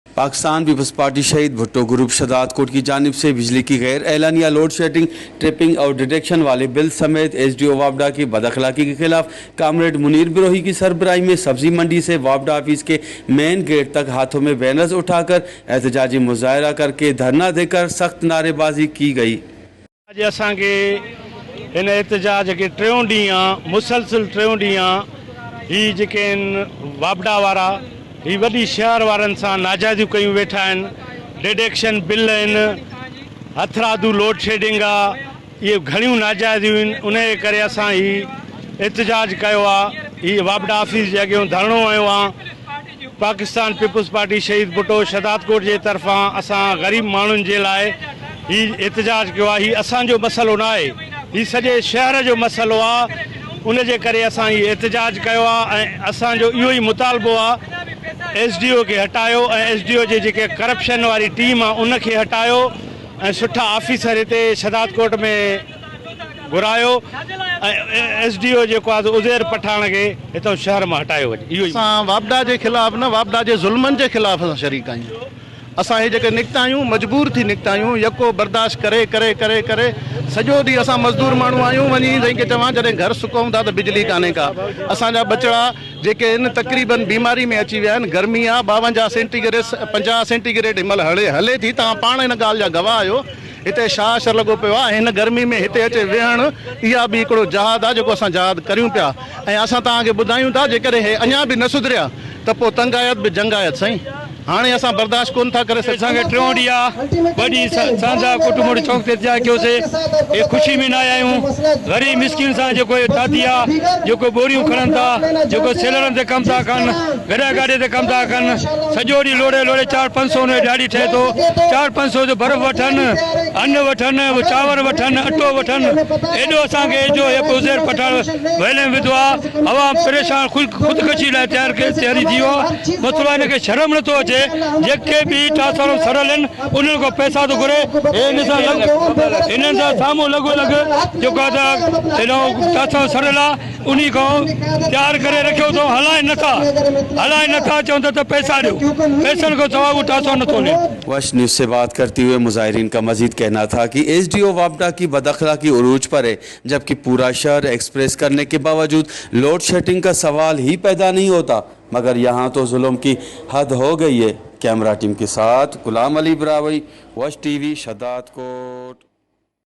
Pakistan peoples party शहीद Bhutto group Shahdadkot की जानिब से बिजली की गैर एलानिया लोड शेडिंग, ट्रिपिंग और डिडक्शन वाले बिल समेत एसडीओ वापडा की बदअखलाकी के खिलाफ कामरेड मुनीर बिरोही की सरबराही में सब्जी मंडी से वापडा ऑफिस के मेन गेट तक हाथों में बैनर्स उठाकर एहतजाजी मुजाहरा करके धरना देकर सख्त नारेबाजी की गई। اڄ اسان کي هن احتجاج کي ٽيون ڏينهن آ، مسلسل ٽيون ڏينهن آ، هي جيڪي آهن واپڊا وارا هي وڏي شهر وارن سان ناجائزيون ڪيون ويٺا آهن، ڊيڊڪشن بل آهن، هٿرادو لوڊ شيڊنگ آ، اهي گهڻيون ناجائزيون آهن، انهي ڪري اسان هي احتجاج ڪيو آ، هي واپڊا آفيس جي اڳيون ڌرڻو هنيو آ. پاڪستان پيپلز پارٽي شهيد ڀٽو شهدادڪوٽ جي طرفان اسان غريب ماڻهن جي لاء هي احتجاج ڪيو آهي هي اسان جو مسئلو نه آهي هي سڄي شهر جو مسئلو آهي ان جي ڪري اسان هي احتجاج ڪيو آهي ۽ اسان جو اهو ئي مطالبو آهي ايس ڊي او کي هٽايو ۽ ايس ڊي او جي جيڪي ڪرپشن واري ٽيم آهي ان کي هٽايو ۽ سٺا آفيسر هتي شهدادڪوٽ ۾ گهرايو ۽ ايس ڊي او جيڪو آهي سو عزير پٺاڻ کي هتان شهر مان هٽايو وڃي اهو ئي. اسان واپڊا جي خلاف نه واپڊا جي ظلمن جي خلاف اسان شريڪ آهيون اسان هي جيڪي نڪتا آهيون مجبور ٿي نڪتا آهيون يڪو برداشت ڪري ڪري ڪري ڪري سڄو ڏينهن اسان مزدور ماڻهو آهيون وڃي سائين کي چوان جڏهن گهر سڪون ٿا ته بجلي ڪانهي ڪا اسان جا ٻچڙا جيڪي آهن تقريبن بيماري ۾ اچي ويا آهن گرمي آهي 52 سينٽي گريڊ 50 سينٽي گريڊ هن مهل هلي ٿي توهان پاڻ هن ڳالهه جا گواهه آهيو هتي شاهه اشر لڳو پيو آهي ۽ هن گرمي ۾ هتي اچي ويهڻ اها به هڪڙو جهاد آهي جيڪو اسان جهاد ڪريون پيا ۽ اسان توهان کي ٻڌايون ٿا جيڪڏهن هي اڃا به نه سڌريا ته پوء تنگ آيت به جنگ آيت سائين هاڻي اسان برداشت ڪونه ٿا ڪري سگهون. اسان کي ٽيون ڏينهن آ ٻه ڏينهن سانجها ڪٽ مڙ چونڪ تي احتجاج ڪيوسي اي خوشي ۾ نه آيا آهيون غريب مسڪين سان جيڪو اهي تعدي آ جيڪو ٻوريون کڻن ٿا جيڪو سيلرن تي ڪم ٿا ڪن گڏهه گاڏي تي ڪم ٿا ڪن، سڄو ڏينهن لوڙي لوڙي چار پنج سو ان جو ڏهاڙي ٺهي ٿو، چار پنج سو جو برف وٺن، ان وٺن، چانور وٺن، اٽو وٺن، ايڏو اسان کي جو هي عزير پٺاڻ ويلي ۾ وڌو آ، عوام پريشان خودڪشي لاء تيار تياري ٿي ويو آ، مسئلو هن کي شرم نٿو اچي، جيڪي به ٽاسارو سڙيل آهن انهن کان پئسا ٿو گهري، هي هن سان لڳ هنن سان سامهون لڳو لڳ جيڪو آ ته هيڏانهن ٽاسارو سڙيل آ. انهي کان تيار ڪري رکيو اٿئون هلائين نٿا هلائين نٿا چون ٿا ته پئسا ڏيو پئسن کان سواء اهو ٽاسو نٿو هلي. وش نيوز سي بات ڪرتي هوئي مظاهرين کا مزيد کهنا ٿا ڪي ايس ڊي او واپڊا ڪي بداخلاقي عروج پر هي جبڪه پورا شهر ايڪسپريس ڪرني ڪي باوجود لوڊ شيڊنگ کا سوال هي پيدا نهين هوتا مگر يهان تو ظلم ڪي حد هو گئي هي ڪيمرا ٽيم ڪي ساٿ غلام علي براهوئي وش ٽي وي شهدادڪوٽ.